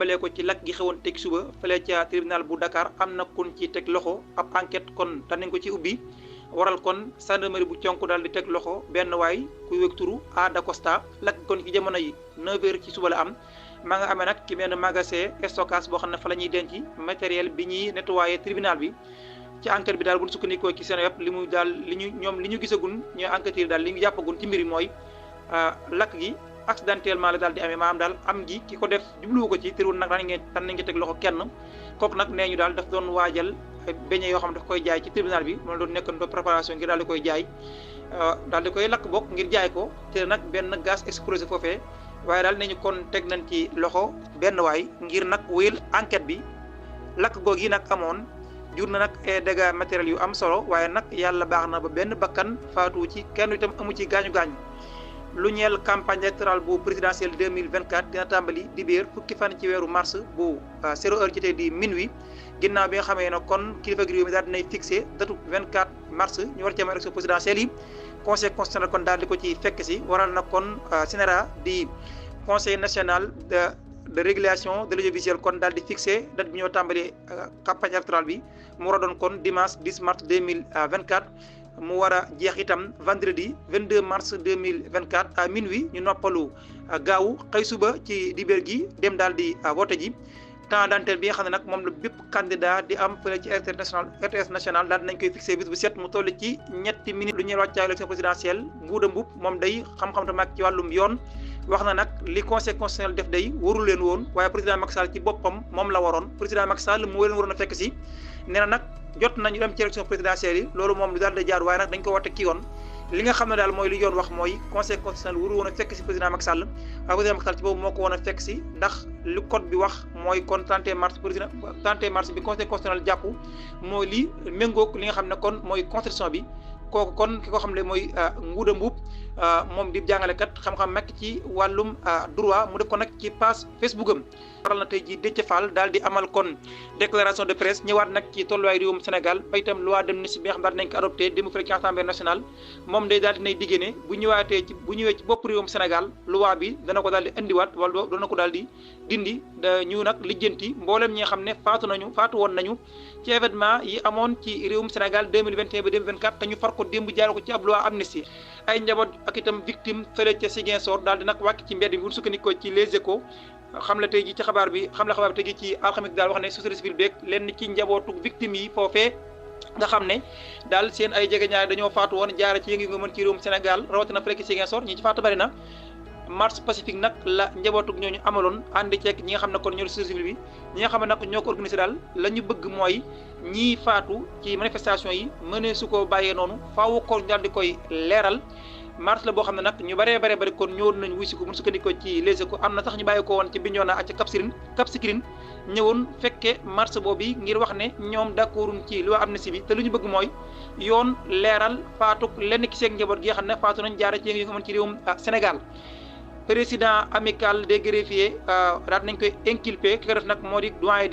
fale ko ci lakk gi xewoon teg suba fale ca tribunal bu Dakar am na kun ci teg loxo ab enquête kon danañ ko ci ubbi waral kon gendarmerie bu conk daal di teg loxo benn waay kuy wég turu Ada Costa lakk kon ci jamono yi 9h ci suba la am maa nga amee nag ci benn magasin stockage boo xam ne fa la ñuy denc matériel bi ñuy nettoyé tribunal bi ci enquête bi daal bu ñu sukkandikoo ci seen web li mu daal li ñu gisagun ñooy enquêteurs daal li ñu jàppagun ci mbir mi mooy lakk gi accidentellement la daal di amee maanaam daal am gi ki ko def jubluwu ko ci tërwul nag daan nañ teg loxo kenn kooku nag nee ñu daal daf doon waajal beñe yoo xam ne daf koy jaay ci tribunal bi moom doon nekkoon préparation ngir daal di koy jaay daal di koy lakk bokk ngir jaay ko te nag benn gaz explosé foofee waaye daal nañu kon teg nañ ci loxo benn waay ngir nag wéyal enquête bi lakk goog yi nag amoon jur na nag ay dégâts matériels yu am solo waaye nag yàlla baax na ba benn bakkan faatu ci kenn itam amu ci gaañu-gaañu lu ñeel campagne électorale bu présidentielle 2024 dina tàmbali dibéer fukki fan ci weeru mars bu 0h jotee di minuit ginnaaw bi nga xamee ne kon kilifa gi réew mi daal dinay fixé datu 24 mars ñu war ci am élection présidentielle yi conseil constitutionnel kon daal di ko ci fekk si waral na kon CNRA di conseil national de régulation de l'audiovisuel kon daal di fixé date bi ñoo tàmbali campagne électorale bi mu war a doon kon dimanche 10 mars 2024 mu war a jeex itam vendredi 22 mars 2024 à minuit ñu noppalu gaawu xëy suba ci dibéer gi dem daal di voté ji temps d'antenne bi nga xam ne nag moom la bépp candidat di am fële ci RTS national daal dinañ koy fixé bis bu set mu toll ci ñetti minutes lu ñuy wàccaay élection présidentielle Ngouda Mboup moom day xam-xam te mag ci wàllum yoon wax na nag li conseil constitutionnel def day warul leen woon waaye président Macky Sall ci boppam moom la waroon président Macky Sall mu leen waroon a fekk si nee na nag jot nañu dem ci élection présidentielle yi loolu moom lu daal di jaar waaye nag dañ ko wate ki yoon li nga xam ne daal mooy li yoon wax mooy conseil constitutionnel waru woon a fekk si président Macky Sall waaye président Macky Sall ci boobu moo ko woon a fekk si ndax li code bi wax mooy kon 31 mars bi conseil constitutionnel jàpp mooy li méngoog li nga xam ne kon mooy constitution bi kooku kon ki ko xam ne mooy Ngouda Mboup moom di jàngalekat xam-xam mekk ci wàllum droit mu def ko nag ci page Facebook am waral na tey jii Déthié Fall daal di amal kon déclaration de presse ñëwaat nag ci tolluwaay réewum Sénégal ba itam loi d'amnistie bi nga xam daal dinañ ko adopté démb fële ci assemblée nationale moom day daal dinay diggée ne bu ñëwee ci bopp réewum Sénégal loi bi dana ko daal di indiwaat wala dana ko daal di dindi ñu nag lijjanti mboolem ñi nga xam ne faatu woon nañu ci événement yi amoon ci réewum Sénégal 2021 ba 2024 te ñu far ko démb jaaree ko ci ab loi amnistie ay njaboot ak itam victime fële ca Ziguinchor daal di nag wàcc ci mbedd bi bu sukkandikoo ci Les Échos xam la tey ji ci xabaar bi tey ji ci alxames daal wax ne société civile beeg lenn ci njabootu victime yi foofee nga xam ne daal seen ay jegeñaale dañoo faatu woon jaare ci yëngu nga mën ci réewum Sénégal rawatina fële ci Ziguinchor ñi ci faatu bari na marche pacifique nag la njabootu ñooñu amaloon ànd ceeg ñi nga xam ne kon ñoo société civile bi ñi nga xam ne nag ñoo ko organisé daal la ñu bëgg mooy ñii faatu ci manifestation yi mënee su ko bàyyee noonu faaw ko daal di koy leeral marche la boo xam ne nag ñu bëree bëri kon ñëwoon nañ wuy si ko mun sukkandikoo ci Les Échos am na sax ñu bàyyi ko woon ci Bignona ak ca Cap Skirring ñëwoon fekke marche boobu ngir wax ne ñoom d'accorduñ ci loi amnistie bi te lu ñu bëgg mooy yoon leeral faatuk lenn ki seeg njaboot gi nga xam ne faatu nañ jaare ci yëngu nga mën ci réewum Sénégal président amical des greffiers daal nañ koy inculpé ki ko def nag moo di doyen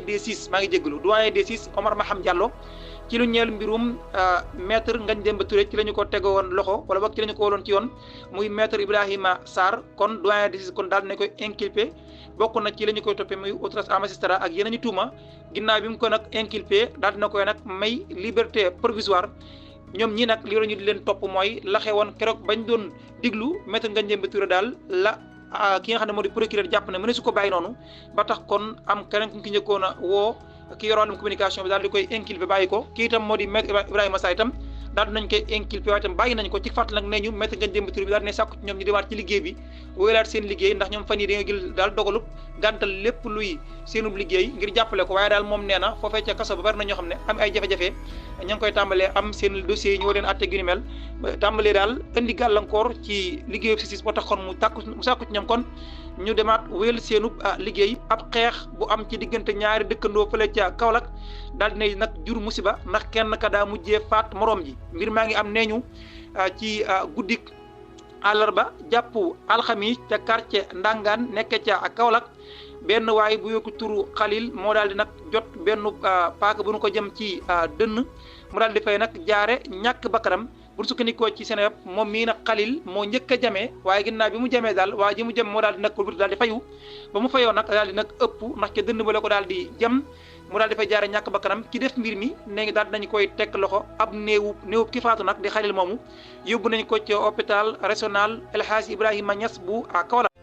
des six maa ngi jégalu doyen des six Omar Maham Diallo ci lu ñeel mbirum maître Ngagne Demba Touré ci la ñu ko tegoo woon loxo wala boog ci la ñu ko woloon ci yoon muy maître Ibrahima Sarr kon doyen des six kon daal nañ koy inculpé bokk na ci la ñu koy toppee muy outrage à magistrat ak yeneen ñu tuuma ginnaaw bi mu ko nag inculpé daal dina koy nag may liberté provisoire ñoom ñii nag li ñu di leen topp mooy la xewoon keroog bañ doon diglu maître Ngagne Demba Touré daal la ki nga xam ne moo di procureur jàpp ne mëne su ko bàyyi noonu ba tax kon am keneen ku ki njëkkoon a woo ki yor wàllum communication bi daal di koy inculpé bàyyi ko kii itam moo di maître Ibrahima Sarr itam daal dinañ koy inculpé waaye itam bàyyi nañ ko ci fàttali nag nee ñu maître Ngagne Demba Touré bi daal dina sàkku ci ñoom ñu demaat ci liggéey bi wéyalaat seen liggéey ndax ñoom fan yi dañoo jël daal dogalub gàntal lépp luy seenub liggéey ngir jàppale ko waaye daal moom nee na foofee ca kaso ba bari na ñoo xam ne am ay jafe-jafe ña ngi koy tàmbalee am seen dossiers yi ñu war leen atte gi ni mel tàmbalee daal indi gàllankoor ci liggéeyu justice boo tax kon mu sàkku ci ñoom kon ñu demaat wéyal seenub liggéey ab xeex bu am ci diggante ñaari dëkkandoo fële ca Kaolack daal dinay nag jur musiba ndax kenn ka daa mujjee faat moroom ji mbir maa ngi am nee ñu ci guddik àllarba jàpp alxamis ca quartier Ndangaan nekk ca Kaolack benn waay bu yokku turu Xalil moo daal di nag jot benn paaka bu nu ko jëm ci dënn mu daal di fay nag jaare ñàkk bakkanam bu sukkandikoo ci seen yëpp moom mii nag Xalil moo njëkk a jamee waaye ginnaaw bi mu jamee daal waa ji mu jam moo daal di nag wëlbati daal di fayu ba mu fayoo nag daal di nag ëpp ndax ca dënn ba la ko daal di jam mu daal di fay jaare ñàkk bakkanam ki def mbir mi ne ngi daal dinañ koy tekk loxo ab néewub ki faatu nag di Xalil moomu yóbbu nañ ko ci hôpital régional El Hadji Ibrahima Niass bu Kaolack